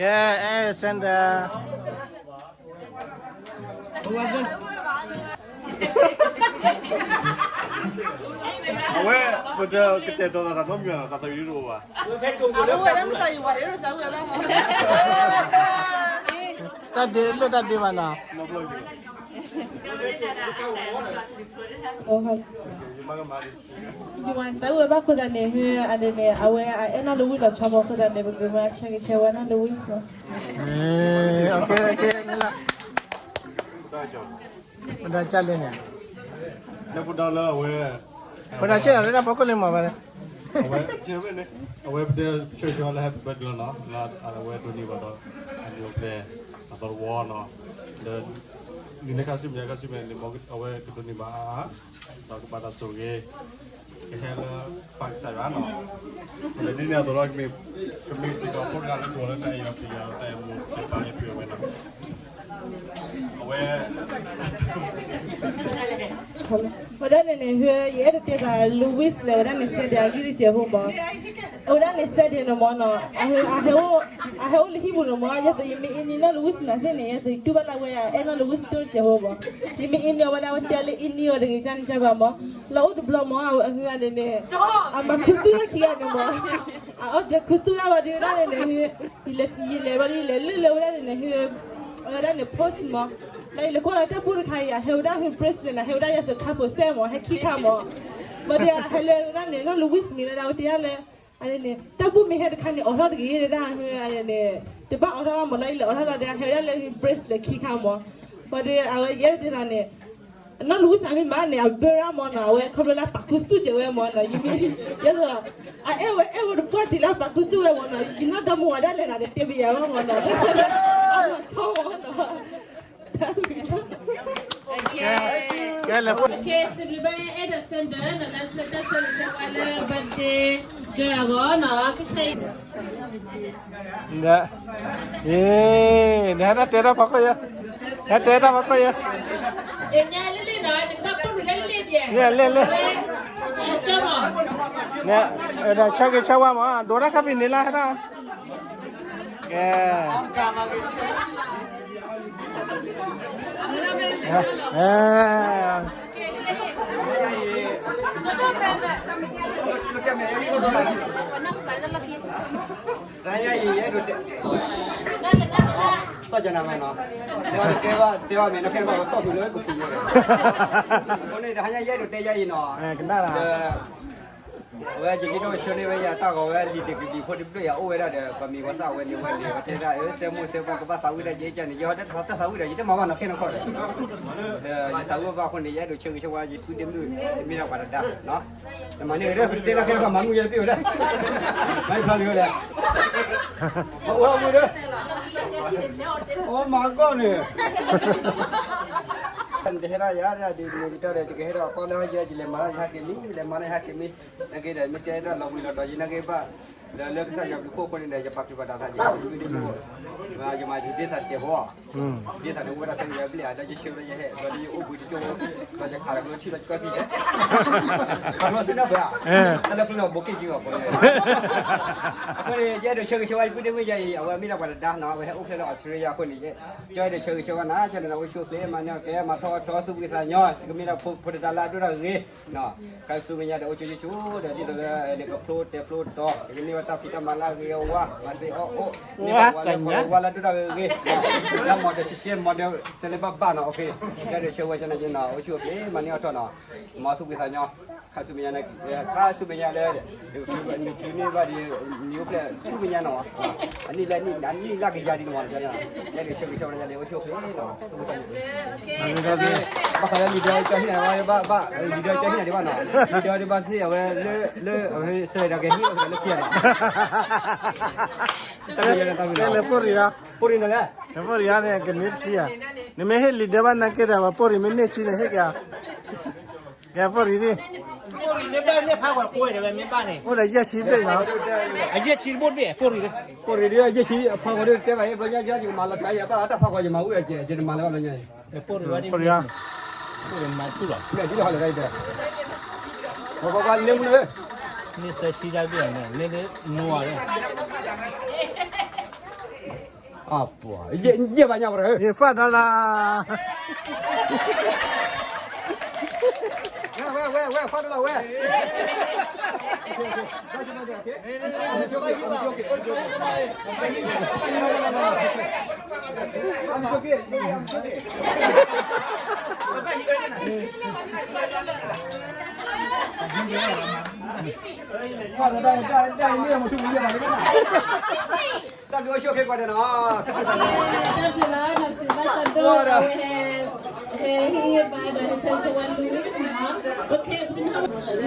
ကဲ အဲ Sandra အဝဲပတကတဲာ်ကတီၤသးတၢ်နီတမံၤဘၣ်နီၤ, သးသယုၢ်တအိၣ်ဘၣ်. တၢ်ဒ့လၢတၢ်ဒ့ဘၣ်နီၤ. သးဝံၣ်ဘၣ်အဃိသတးန့ၣ် မ့ၢ်အန့ၣ်န့ၣ် အဝဲအအဲၣ်နီၢ် Louis လီၤဆီမး အဃိသတးန့ၣ် ပကမၤဆၢဂ့ၤဆၢဝါနီၢ် Louis မး. မတၤကလဲၣ်န့ၣ်, လၢပဒီလၢအဝဲ ပတၢ်ဆ့ၣ်နီၤလၢတၢ်ဖီခိၣ်လံမးဘၣ်, အဝဲ အဝဲပတဲဆၢဂ့ၤဆၢဝါလၢ Happy Birthday လီၤနီၤ, လၢအဝဲဒိးန့ၢ်ဘၣ်ဒီး အနံၣ်အိၣ်ဖျဲၣ် အသီတဝီနီၤ, ဒီး နံၤလၢခါဆူမဲာ်ညါ ခါဆူမဲာ်န့ၣ် အဝဲကဒိးန့ၢ်ဘၣ်အါအါ, ဒီးကဘၣ်တၢ်ဆိၣ်ဂ့ၤ ကဟဲလၢပၢ်ကစၢ်ယွၤနီၤ, လၢဒ်န့ၣ်အသိးလီၤ ကမ့ၢ်စ့ၢ်ကီးဖိတဂၤလၢဒိၣ်လၢတၢ်အဲၣ်ယွၤပျံၤယွၤ တၢ်အဲၣ်မူပၢ်အဲၣ်ဖုအဝဲနီၤ, အဝဲ ဝဲဒၣ်န့ၣ်န့ၣ် ယအဲၣ်ဒိးတဲသး Louis လဲၣ် ဝဲဒၣ်န့ၣ် စဲဒၣ်အဂံၢ်တစဲးဖိမး, အဝဲဒၣ်န့ၣ် စဲဒၣ်န့ၣ်မးနီၤ, အဟဲအိၣ်လၢဟံၣ်ပူၤန့ၣ်မး ယသိးယမ့ၢ်အ့န့ၢ်နီၢ် Louis မးသ့ၣ်န့ၣ် ယသိးယတူၢ်ဘၣ်လၢဝဲ အဲၣ်နီၢ် Louis တိၢ်တစဲးဖိမး, ယမ့ၢ်အ့န့ၢ်အီၤဝဲဒၣ် ဝဲတဲလၢအ့န့ၢ်အီၤတဂ့ၤ ကန့ၣ်ကဘၣ်မး, လၢအိၣ်တဘျီမး အဝဲန့ၣ်န့ၣ် အမၤခူသူၣ်လၢခံဂၤန့ၣ်မး, အအီၣ်တခူသူၣ်လၢဝဲဒၣ်န့ၣ်န့ၣ် ယလဲၤ ယလဲၤဘၣ် ယလဲၤလၢလၢဝဲဒၣ်န့ၣ်န့ၣ် အဝဲဒၣ်န့ၣ် post မး, လၢယလဲၤကွၢ်လီၤတၢ်ဘူၣ်တခါအံၤ အဟဲဝဲဒၣ် bracelet န့ၣ် ဟဲဝဲဒၣ်ယသိးခါဖိစဲမး ဟဲခံခါမး, ဘၣ်ဒီးအဟဲလၢဝဲဒၣ်န့ၣ် နီၢ် Louis မံၤလၢဒၣ်ဝဲတဲယၤလၢ အန့ၣ် တၢ်ဘူၣ်မ့ၢ်ဟဲတခါန့ၣ် အိးထီၣ်တဂ့ၤဒၣ်န့ၣ် တဘၣ်အိးထီၣ်ဘၣ်မး လၢယလဲၤအိးထီၣ်လီၤဒီး ဟဲဝဲဒၣ်လၢ bracelet ခံခါမး, ဘၣ်ဒီးအဝဲယဲဒၣ်သးန့ၣ် နီၢ် Louis မံၤမးန့ၣ် အဘၢရၣ်မးနီၤ အဝဲခီဖျိလၢပာ်ခူသူၣ်စဲဝဲမးနီၤ ယမ့ၢ် ယဲသိး အအဲၣ်ဝဲအဲၣ်ဝဲတပှၢ်ထံးလၢပာ်ခူသူၣ်ဝဲမးနီၤ ယနီၢ်ဒီမါဝၤဒၣ်လဲာ်နီၤ တတဲဘၣ်ယၤဘၣ်မးနီၤ အလီၤဆီမးနီၤ ကဲလၢ စံးဘျုးဘၣ်အဲၣ်ဒိး Sandra နီၤ လၢတၢ်ဆၢဂ့ၤဆၢဝါလၢ birthday girl အဂီၢ်နီၤ ကခဲအံၤ ဒီး ဟဲတဲတၢ်ဖီခိၣ်ယဲ, ဟဲတဲတၢ်ဖီခိၣ်ယဲ, လ့ၣ်လ့ၣ်လ့ၣ်, ဆၢဂ့ၤဆၢဝါမး ဒိးတၢ်ခါပံၤန့ၣ်လၢဟဲတၢ်, ကဲ တဟါညါအံၤ ယအဲၣ်ဒိးတဲ, သီၣ်ကနၤမးနီၤ, တဲဘၣ် တဲဘၣ်မ့ၢ် နီၢ်ခဲနကီၢ်ကစီၣ်ဖုးလၢကပူၤဝဲ, အဃိန့ၣ် တဟါညါယအဲၣ်ဒိးတဲယၤအံၤနီၤ, ဒီး အဝဲယက့ၤဒိၣ်ဆှၢန့ၢ်ဝဲယၤတၢ်ဂီၤဝဲ လံာ်တကလံၤဖိတဘျုးယၤအိၣ်ဝဲဒၣ်ဒီး ပှၤမံၤပှၤသၣ်ဝဲန့ၣ်ဝဲန့ၣ် ဝဲတဲဒၣ် အဲ စဲမိၢ်စဲဖိကဘၣ်သးဝံၣ်ဒၣ်ယဲကန့ၣ် ယဟီတၢ်သးဝံၣ်ဒီး ယတမၤဘၣ်နီၢ်ခဲနကီၢ်ဒီး, ဒီးယသးဝံၣ်ဘၣ်အဃိန့ၣ် ယအဲၣ်ဒိးဆၢဂ့ၤဆၢဝါယပုၢ်ဒ့မုၣ် မ့ၢ်ဒၣ်ပှၤတဒါနီၤ နမၤန့ၢ်က့ၤဒီး ပတဲတၢ်ခဲလၢာ်ကမၤမုၢ်ယဲတပ့ၢ်ဝဲဒၣ်, မၤဖျါလံဝဲလဲၣ်, အိၣ်ထီၣ်မူဒီး, အိၣ်မၤကီၢ်န့ၣ်, နတဟဲဒၣ်ယၤဒ်န့ၣ်ကတၢၢ်ဒီး ယကဟဲဒၣ်ပီၣ်လၢယဲ ယလဲၤမၤဒၣ်ယဟဲက့ၤမံၤ လဲၤမၤဒၣ်ယဟဲက့ၤမံၤ, နက့ၤဒီး မ့ၢ်တဲဒၣ်လီၤဝံၤလီၤဒီး ယနက့ၤဘၣ်, ဒီးလၢကစၢ်ယွၤဘျုးဖှိၣ်အဃိန့ၣ်ဒီး ယပာ်ဖျါဘၣ်တၢ်သးယဲ ယမၤယဒုးသးတစဲးဖိ ဒ်သိးန့ၣ် အိၣ်ဝဲဒၣ်သၢကယၤဘျဲၣ်ဧါ ဒီးယဆှၢလၢယဟဲ ဒီးယအိၣ်ဘှံးတကၠိၢ် ဒီးယခးလီၤကျိထံၣ်လီၤကီၢ်ထံၣ်လဲၣ် ခးလီၤဆူနၢ်ပၢၢ်ဧါ တၢ်လၢကျိန့ၣ်ဘိးက့ၣ်က့ၤအီၤဖိန့ၣ် အဃိန့ၣ် ယအဲၣ်ဒိးဆၢဂ့ၤဆၢဝါယပုၢ်ဒ့မုၣ်ယဲအံၤ အဝဲမ့ၢ်ဒၣ်ပှၤတဒါနီၤ အဝဲဟဲအိၣ်ဖျဲၣ်လၢ Australia အဃိန့ၣ် ယအဲၣ်ဒိးဆၢဂ့ၤဆၢဝါနၤ ကန့ၣ် အိၣ်ဆူၣ်အိၣ်ချ့ မၤန့ၢ်ကဲ မၤထီၣ်အထီ သူၣ်ဖှံသးညီ ကမ့ၢ်ဒၣ်ဖိတဒါလၢအဒိၣ်တၢ်ဂ့ၤ ခါဆူမဲာ်ညါဒီး အိၣ်ဆိးဆိးဒီး ဒ်သိးလၢနကဖျိတဲဖျိတီၤ နကန့ၢ်ဘၣ်တၢ်ဖံးတၢ်မၤလၢအဂ့ၤအဝါ မၤသ့အီၣ်အိၣ် န့ၢ်ဘၣ်ဝဲလၢကီၢ်လၢဝါလၢဒိၣ်တၢ်ဂ့ၤဂ့ၤ လၢမီၤဒီးရှဲရှဲမီၤဒီး စဲးလၢဘၣ်ဘၣ်နီၤ အိၣ်ခ့ ကဲဒီးဆၢဝဲကနၤက့ၤနီၤ အိၣ်ဆူၣ်အိၣ်ချ့ မၤန့ၢ်အီၣ်ထီၣ်နီၤ မ်သူၣ်ဖှံသးညီ ခါဆူမဲာ်ညါန့ၣ် ခါဆူမဲာ်ညါလၢ နကဖျိန့ၢ်ဘၣ်ဒီး နအိၣ်ဖျဲၣ်ဆူမဲာ်ညါနီၤ အနံၣ်လၢအနံၣ် အနံၣ်လၢကယၤဒ်န့ၣ်မီၤ ကဲဒီးဆၢဂ့ၤဆၢဝါယၤလၢအိၣ်ဆူၣ်အိၣ်ချ့နီၤ ဘၣ်ဃးလၢလံာ်ဒၢကၠီဟံၣ်န့ၣ် ဘၣ် လံာ်ဒၢကၠီဟံၣ်န့ၣ်ဒံးဘၣ်နီၤ လံာ်ဒၢဒံးဘၣ်သ့ၣ်အဝဲလၢ လၢ အဝဲစဲးဒီးကဟံၣ်အဝဲလၢခံဂၤနီၤ တၢ်လၢဖိရံၤဒီး ဖိရံၤနီၤလဲၣ် ဖိရံၤနီၤလဲၣ် ကန့ၢ်တဆံဧါ နမ့ၢ်ဟ့ၣ်လံာ်ဒၢဘၣ်နာ်က့ဒီး ပှၤဖိရံၤမ့ၢ်န့ၢ်ဆံန့ၣ် ဟ့ၣ်က့ၤဧါ ကဲဖိရံၤသ့ၣ် အိၣ်ဒီးယဲၢ်ဆံဘ့ၣ်နီၤ အယဲၢ်ဆံတဘိတဘ့ၣ် ဖိရံၤ ဖိရံၤဒီးယဲၢ်ဆံအဖးဂီၤဒီးတဲဘၣ်အံၤ ဘျီညါယကမၤလီၤတခါအံၤ အဘၣ်တၢ်ဖးဂီၤယမၤဝံၣ်အီၤကဲ ယတမၤလၢၤဘၣ်ဘျီညါအံၤ ဖိရံၤ ဖိရံၤမၤသူၣ်လီၤ မ့ၢ်ဒ်လီၤဟီလီၤတၢ်အံၤတဲ ဘၣ်ဘၣ်ဘၣ်လၢမူလၢ န့ၢ်သၢဆံတဘ့ၣ်အံၤ န့ၢ်လၢနူၤအီၤလၢ ယဲၢ်ဘၣ်ညါပရၢ ယဲၢ် five dollar ဝဲ ဝဲ ဝဲ five dollar ဝဲ တၢ်ဘျုးအိၣ်ဆူၣ်အိၣ်ချ့ကွၢ်ဒဲးနီၤ. တၢ်ဘျုးလီၤ နီၢ်စံးဘၣ်ကၠီဒိၣ်ဒီး ဟဲဟ့ၣ်ဂံၢ်ဘါဒီး ဟဲဆၢထၢၣ်ဝဲ Louis နီၤ.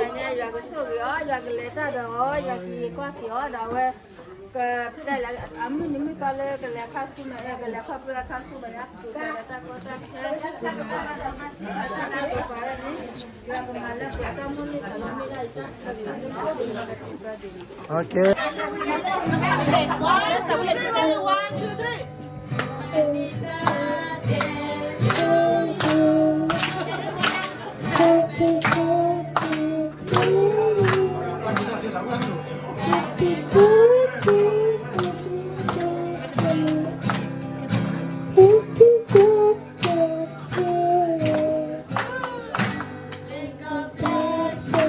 ယွၤကဆိၣ်ဂ့ၤအီၤ ယွၤကလဲၤတၢ်ဒီးအီၤ ယွၤကဟ့ၣ်ကွၢ်က့ၤအီၤဒီးအဝဲ ကဖံးဒၣ်လၢအမုၢ်နံၤမုၢ်သီလၢကလဲၤခီဆူမဲာ်ညါ ကလဲၤခီဖျိအခီဆူမဲာ်ညါ ကလဲၤတၢ်ကီတၢ်ခဲ တၢ်ဘၣ်တၢ်ဘၣ်တၢ်ဘၣ်တၢ်ဘၣ်တၢ်ဘၣ်န့ၣ် ယွၤကမၤလၢပှဲၤတၢ်မုၢ်လၢ်တၢ်လၢမ့ၢ်ဒၣ်ယတၢ်ဆိၣ်ဂ့ၤန့ၣ် Okay. One, two, three. Happy birthday to you. Happy birthday to you. Happy birthday, happy birthday. Happy birthday to you. May God bless you.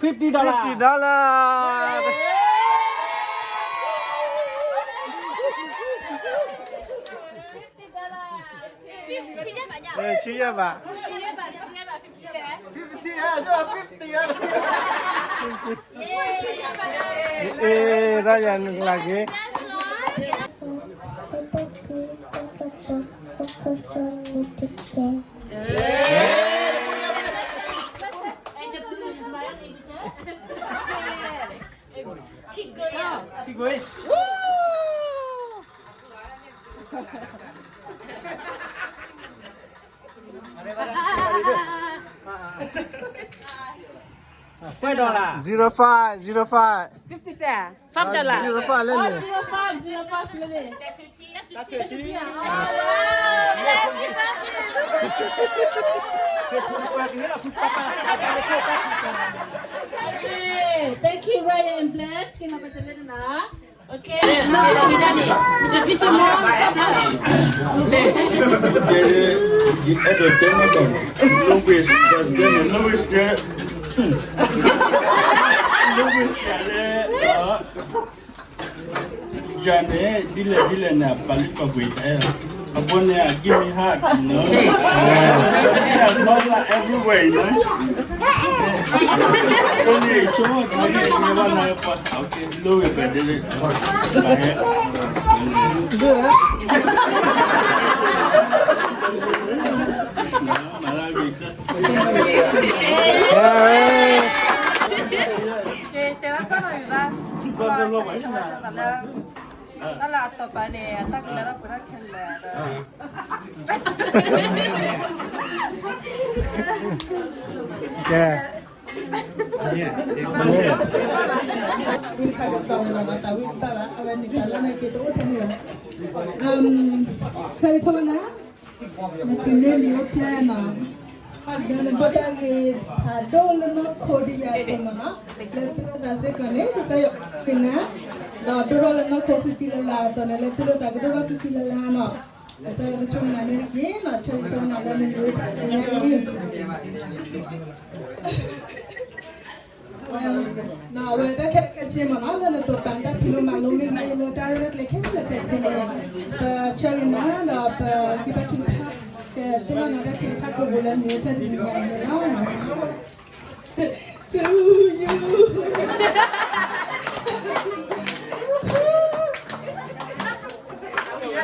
Fifty dollar. Fifty dollar. ဆံယဲၢ်ဘး. Fifty, fifty. တၢ်ယၤနုာ်ကလၤက့ၤ. Keep going. Keep going. Woo! Five dollar. Zero five, zero five. Fifty cent. Five dollar. Zero five လဲန့ၣ်. Oh, zero five, zero five လဲန့ၣ်. Thank you, Ryan and Bless. Okay, it's not too many. It's a bit more. The head of Democrat. Lowest, but then the lowest, uh, lowest, uh, ယၤန့ၣ် ဒ်လဲၣ်ဒ်လဲၣ်န့ၣ် အပာ်လုၢ်ပာ်ပှ့ၤတၢ်အဲၣ်လီၤ. အဃိန့ၣ် give me hug, you know. Yeah, love everywhere, you know. အဃိန့ၣ် ဆိကမိၣ် okay, လိၣ်ဝဲပဒဲ မၤလၢဂ့ၤ ကဲ တဲဘၣ်ပၢ်နီၢ်မံၤဘၣ် လၢ တၢ်လၢအတီၤပာ်န့ၣ် အတၢ်ကလၢတၢ်ပှဲၤတၢ်ခဲလၢာ်ဒီး ကဲ ဝံသးစူၤလီၤ တၢ်ဝံသးစူၤဘၣ် အဝဲန့ၣ်တၢ်လၢနက့ၤတအိၣ်ထဲန့ၣ်လီၤ ဆၢဂ့ၤဆၢဝါနၤ နတုၤန့ၢ်လံာ်အိၣ်ဖျဲၣ်နီၤ ဒီးနဒိးတၢ်ဂ့ၤဖးဒိၣ်လၢနီၢ်ခိဒ်ယၤအသိးမ့ၢ်နီၤ လၢသူၣ်လၢသးစ့ၢ်ကီးန့ၣ် ကစၢ်ယွၤကသ့ၣ်နၤ ဒီးဒိၣ်ထီၣ်လၢနီၢ်ခိခံဖံလၢ်လၢ်အသိးန့ၣ် လၢသူၣ်လၢသးကဒိၣ်ထီၣ်ခံဖံလၢ်လၢ်နီၤ ကစၢ်ယွၤကဆိၣ်ဂ့ၤနၤန့ၣ်တက့ၢ်နီၤ ဆိၣ်ဂ့ၤဆိၣ်ဝါနၤလၢနမံၤဝဲတက့ၢ်အံၤ အဝဲတၢ်ခဲလၢာ်ခဲဆ့မ့ၢ်နီၤ လၢနတိာ်ပာ်တၢ်ဖံးလိမၤလိမ့ၢ်ဂ့ၤ လၢတၢ်ရဲၣ်တၢ်ကျဲၤခဲလၢာ်ခဲဆ့န့ၣ် ပဆၢဂ့ၤနၤဒီးပဂံၢ်ဘါထုကဖၣ် ကသ့ၣ်နီၣ်နၤတၢ်ထုကဖၣ်ကိးပူၤလၢနမံၤဝဲတက့ၢ်အံၤနီၤ To you.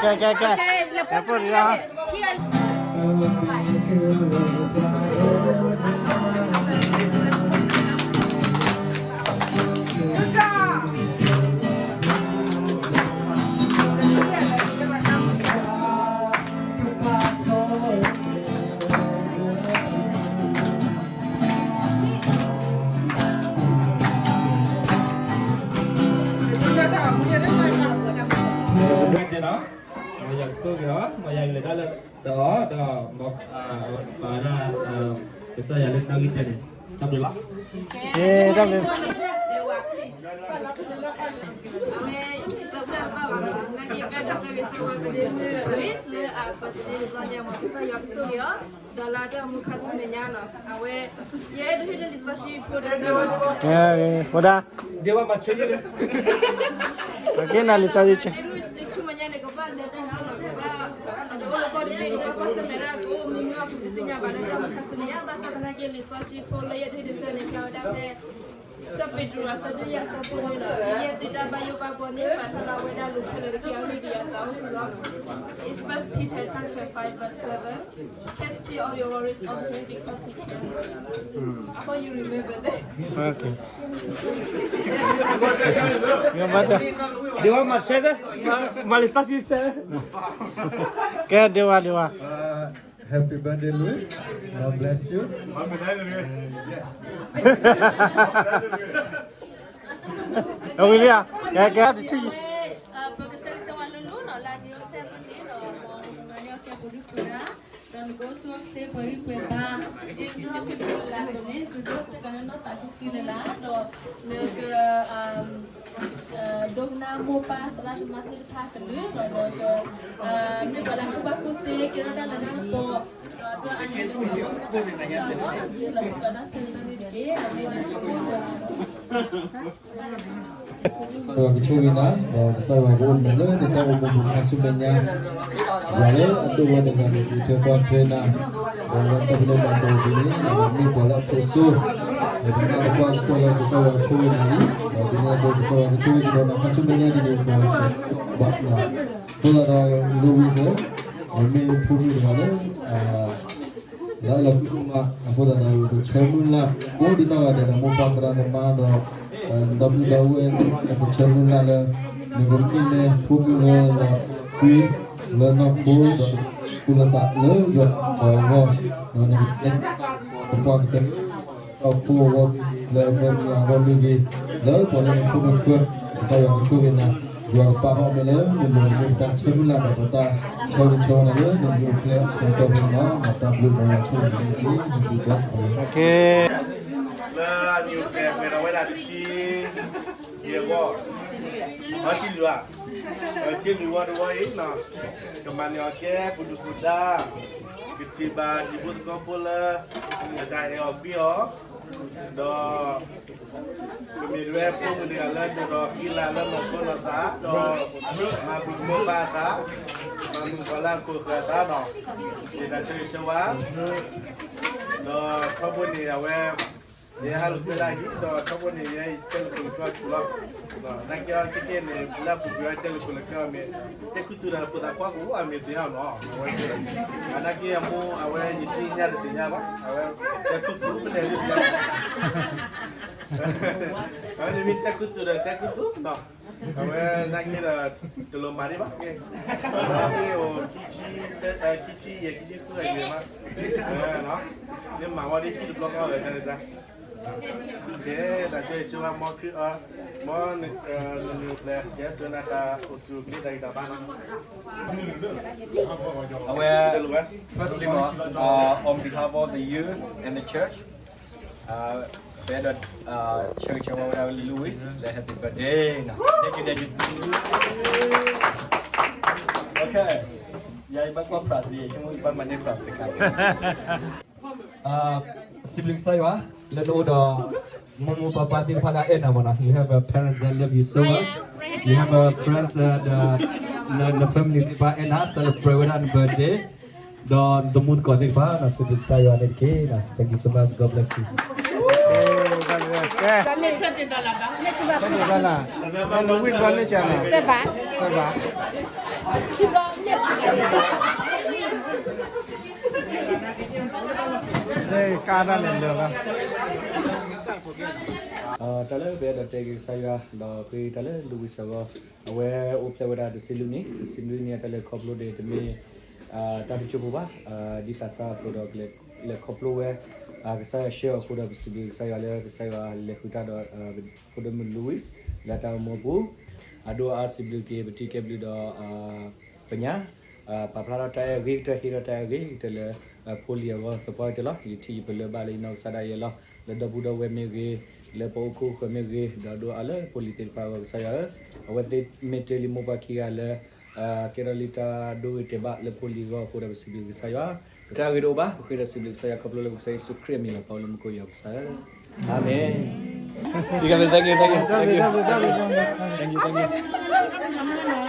ကဲ ကဲ ကဲ ကဲ ဖိလံၤလီၤ. မ့ၢ်ယကဆိၣ်ဂ့ၤအီၤ, မ့ၢ်ယကလဲၤတၢ်လၢဒီးအီၤ, ဒီးပာ်ဝဲဒၣ်ကစၢ်ယွၤလၢနီၣ်ဂံၢ်တၢန့ၣ်, တၢ်ဘျုးလီၤ. တၢ်ဘျုး. လၢအပှၤတဒ့တဘျီညါ မ်ကစၢ်ယွၤကဆိၣ်ဂ့ၤအီၤ, ဒီးလၢတၢ်မူခါဆူမဲာ်ညါနီၤ, အဝဲ ယအဲၣ်ဒိးဟ့ၣ်လၢလံာ်စီဆှံဖိတဆၢ, ဖိဒါ, ဒ့ဝါမၤဆၢယဲလၢ, က့နၤလံာ်စီဆှံဆၢ, ဆူမဲာ်ညါန့ၣ် ကဘၣ်လဲၤတၢ်နီၤ, ကဘၣ် အဒိၣ်အဂီၢ်တဘ့ၣ် တၢ်ကွၢ်ဆၢၣ်မဲာ်တၢ်ကိးမံၤမံၤအီၤ ပတသ့ၣ်ညါဘၣ်လၢတၢ်မူခါဆူမဲာ်ညါ, ဘၣ်ဆၣ်သနာ်က့ လံာ်စီဆှံဖိလၢယအဲၣ်ဒိးဟ့ၣ်တဆၢန့ၣ် ဖျါဝဲဒၣ်ဖဲ တၢ်ပ့းတရူးအဆၢဒိၣ်ယဲၢ်အဆၢဖိန့ၣ်လီၤ. ယဲၢ်သုတၢ်ဘၣ်ယိၣ်ဘၣ်ဘှီန့ၣ် ပာ်ထီၣ်လၢအဝဲဒၣ်လူၤထွဲလၢတက့ၢ်အဂ့ၢ်ဒ်အံၤအသိးလီၤ. In First Peter chapter five verse seven, cast all your worries on him because he cares for you. I hope you remember that. ဒ့ဝါမၤဆၢ, မၤလံာ်စီဆှံဆၢ, ကဲ ဒ့ဝါ ဒ့ဝါ. Happy birthday, Louis. God bless you. ဝံၤလံဧါ, ကဲ ကဲ တထံၣ်, ပကဆၢဂ့ၤဆၢဝါလိၤလိၤနီၤ လၢအဒံးအိၣ်ဖျဲၣ်ဖဲန့ၣ်ဒီး မ်နမၤန့ၢ်အီၣ်ကဲပှၤဒုၣ်ပှၤဒါ, ဒီးနကအိၣ်ဆူၣ်အိၣ်ချ့ပှဲၤဂံၢ်ပှဲၤဘါ, ဒ်နထီၣ်ဖဲန့ၣ်လၢ်လၢ်အသိးန့ၣ် ကဒိၣ်စ့ၢ်ကီးလၢနီၢ်သးဖှံလၢ်လၢ်, ဒီးနက ဒိကနၣ်မိၢ်ပၢ်သရၣ်သမါသ့ၣ်တဖၣ်ကလုၢ်, ဒီးနက မ့ၢ်ပှၤလၢအကူၣ်ဘၣ်ကူၣ်သ့ ကဲထီၣ်တၢ်လၢနၢ်ပီၤ, ဒီးဒိၣ်အါန့ၢ်လၢပှၤလၢအကူၣ်ဘၣ်ကူၣ်သ့လီၤ. စံးဘျုးစ့ၢ်ကီးတၢ်ဆၢဂ့ၤန့ၣ်တက့ၢ်, ဒီးမ့ၢ်နသု ကစၢ်ယွၤကဆိၣ်ဂ့ၤနၤ, ဒီးကစၢ်ယွၤကအိၣ်ဒီးနၤလၢနတၢ်အိၣ်မူပူၤခါဆူမဲာ်ညါ, ပှၤလၢအဒိၣ်ဝဲတဂၤန့ၣ် ပကထၢပှၢ်ထွဲနၤ, ဒီးလၢတၢ်ဖံးလိမၤဒိးအပူၤန့ၣ် မ့ၢ်ပှၤလၢအဖိစိ, ဒီးပနၢ်သပှၢ်ကပီၤလၢကစၢ်ယွၤကဆိၣ်ဂ့ၤနၤလံ, ဒီးဒ်န့ၣ်အသိးကစၢ်ယွၤကဆိၣ်ဂ့ၤကဒီးနၤခါဆူမဲာ်ညါဒ်န့ၣ် ပှၤဘၣ်, အဃိသတးဒီး Louis မ့ၢ်ဖိမုၣ်တဂၤလၢ လၢလီၤမး အဃိသတးဒီး ပဆၢမုၢ်လၢ် ကိးဒံနီၢ်ဂၤဒဲးဒီး မိၢ်ပၢ်သရၣ်သမါဒီး ဒီပုၢ်ဒီဝဲၢ် ပဆၢမုၢ်လၢ်လၢ နကမ့ၢ်လၢဖိမုၣ်လၢလီၤဃံ လၢနီၢ်ခိဒီး ကူၣ်လၢသးလၢယွၤအဂီၢ်, ဒီးနကတဲ ပပှၤကတဲ ဒီးဖိအဂီၢ် လၢအမဲာ်ညါအဂီၢ်မ့ၢ်ဂ့ၤ, လၢပှၤလၢနဖိမုၣ်ဃၢၤ ကစၢ်ယွၤကဆိၣ်ဂ့ၤနၤ, ယွၤကပာ်ထီၣ်အမဲာ်လၢနလိၤန့ၣ် မ့ၢ်ပတၢ်ဆၢမုၢ်လၢ်ဒီးပတၢ်ဆၢဂ့ၤဆၢဝါနၤလၢနမူအဖျဲၣ်အဆၢကတီၢ်ဖဲန့ၣ်လီၤ. တၢ်ဘျုးဒီးယွၤဆိၣ်ဂ့ၤနၤတက့ၢ်. လၢအမံၤအိၣ်ဖျဲၣ်ပှဲၤဒီးဝဲဒၣ်တဆံ ယဲၢ်ဂီၢ်, အဆံလွံၢ်, အဆံလွံၢ်ဝီတဝီအံၤ, ကမၤန့ၢ်အီၤကဲပဒုၣ်ပဒါ, ကထံၣ်ဘၣ်တံၤဖိသကိးဖိလၢ အတၢ်အဲၣ်အီၤကွံအီၤ, ဒီး ပမ့ၢ်ဒၣ်ဝဲဖိမုၣ်တဂၤလၢဒိၣ်ဒီးဃံလၤလၢနီၢ်ခိနီၢ်သး, ဒီးမၤဘျုးမိၢ်ပၢ်အသး, မၤမုာ်ပှၤလၢအခိၣ်ဃၢၤအသးဒီး မ့ၢ်တၢ်ဆၢဂ့ၤဆၢဝါ, ဒီးထီဘိန့ၣ်အဝဲ ယဟဲဟးလိာ်ကွဲလၢအဟံၣ်, ဒီးထီဘိန့ၣ် ယဟဲတဲလိာ်ခိၣ်လိာ်ကွဲဆူၣ်လီၤ. နာ်က့အီၤခဲကနံၣ်န့ၣ် လၢအပူၤကွံာ်ဝဲတဲလိာ်ခိၣ်လိာ်ကွဲအီၤမ့ၢ် တဲခူသူၣ်ဒီးဖိသၣ်ခွါကအိၣ်အမ့ၢ်သ့ၣ်ညါနီၤ, အဝဲ နာ်က့အမိၢ်အဝဲယသ့ၣ်ညါတသ့ၣ်ညါဘၣ်, အဝဲ တဲခူသူၣ်ဖဲန့ၣ်လၢ အဝဲန့ၣ်မ့ၢ်တဲခူသူၣ်ဒီးတဲခူသူၣ်နီၤ, အဝဲနာ်က့ဒီး တလိၣ်မၤဒံးဘၣ်, နာ်က့အိၣ် ခံဆံယဲၢ် ခံဆံဃုအယံၤမး, မ့ၢ်မၤဝဲဒ်ခံတဘျီဃီအဂၤတၢ် ကဲ, တၢ်ဆိၣ်ဂ့ၤဆိၣ်ဝါ မ်ခရံာ်အီၤ, မ်နနုၤပျဲၢ် ယဲၢ်စိနၤ တၢ်အိၣ်ဆူၣ်အိၣ်ချ့ တၢ်ဂံၢ်တၢ်ဘါနီၤ. အဝဲ, firstly, uh, on behalf of the youth and the church, uh, ပအဲၣ်ဒိး, uh, ဆၢဂ့ၤဆၢဝါဝဲဒၣ် Louis လၢ happy birthday နီၤ. Thank you, thank you. Okay, ယၤယဘၣ်ကွၢ် prize ယဲ ယဆိကမိၣ်ယဘၣ်မၤန့ၢ် prize တခါ စံးဘျုးကစၢ်ယွၤ လၢနအိၣ်ဒီး မိၢ်မိၢ်ပၢ်ပၢ်သ့ၣ်တဖၣ်လၢအအဲၣ်နၤမ့ၢ်နီၤ. You have a parents that love you so much. You have a friends, uh, the, the, the family သ့ၣ်တဖၣ်အဲၣ်နၤ celebrate ဝဲဒၣ်န birthday. ဒီးနတမူတကိးသ့ၣ်တဖၣ်နီၤ စံးဘျုးကစၢ်ယွၤန့ၣ်တက့ၢ်နီၤ. Thank you so much. God bless you. ကဲ, ကဲ, ကဲ, လၢဝံၣ်ဘျီ လၢကနၤ, စဲးဘၣ်, ခံဘျီ, န့ၣ်ကါတၢ်လဲၤလၢာ်လီၤ. တၢ်လၢပအဲၣ်ဒိးတဲက့ၤကစၢ်ယွၤ ဒီးဃ့တၢ်လၢ Louis အဂီၢ်, အဝဲအိၣ်ဖျဲၣ်ဝဲဒၣ်တဆံလွံၢ်နံၣ်, တဆံလွံၢ်နံၣ်အတၢ်လဲၤခီဖျိဒီး တမ့ၢ် တၢ်တစိၢ်ဖိဘၣ်, ဒ်သးစၢ်အသိးဒီး လဲၤခီဖျိဝဲ, ကစၢ်ယွၤဆှၢအဃိဒီး ပစံးဘျုးကစၢ်ယွၤလၢကစၢ်ယွၤလဲၤဃုာ်တၢ်ဒီး ဖိဒိၣ်မုၣ် Louis လၢတၢ်အိၣ်မူအပူၤ, အဒိၣ်အါစံးဘျုးက့ၤ ပထံၣ်ကဲဘျုးဒီး ပညါ, ပာ်ဖျါထီၣ်တၢ်အဲၣ်ဂ့ၤကတၢၢ် ဟ့ၣ်ထီၣ်တၢ်အဲၣ်ဂ့ၤကတၢၢ်လၢ ဖိလံၤအဂီၢ်သပှၢ်ကတၢၢ်လီၤ. ယထံၣ်ယပလၢၢ်ဘၣ်လၢယနီၢ်ကစၢ်ဒၣ်ယဲလီၤ. လၢဒီပုၢ်ဒီဝဲၢ်မ့ၢ်ဂ့ၤ, လၢပအိၣ်ခိၣ်ဃၢၤမ့ၢ်ဂ့ၤ, ဒီးဒိၣ်အါလၢဖိလံၤသ့ၣ်တဖၣ်အဂီၢ် ကစၢ်ယွၤဧၢ, အဝဲသ့ၣ်မ့ၢ်တ့လံာ်မိၢ်ပှၢ်ခံဂၤလၢ ကဲထီၣ်လံတၢ်ဒိဂ့ၤတဲာ်ဘၣ်လၢဖိလံၤအဂီၢ်အဃိဒီး ပစံးဘျုးကစၢ်ယွၤ, တၢ်ဂ့ၤတအိၣ်ဘၣ်, ပဃ့ဒီးစံးဘျုးကစၢ်ယွၤခီဖျိလၢပကစၢ်ယ့ၣ်ၡူးခရံာ်အမံၤလီၤ. ပၢ်လၢမူခိၣ်ယွၤကစၢ်ဧၢ, အၤမ့ၣ်. You guys, thank you, thank you, thank you, thank you, thank you, thank you.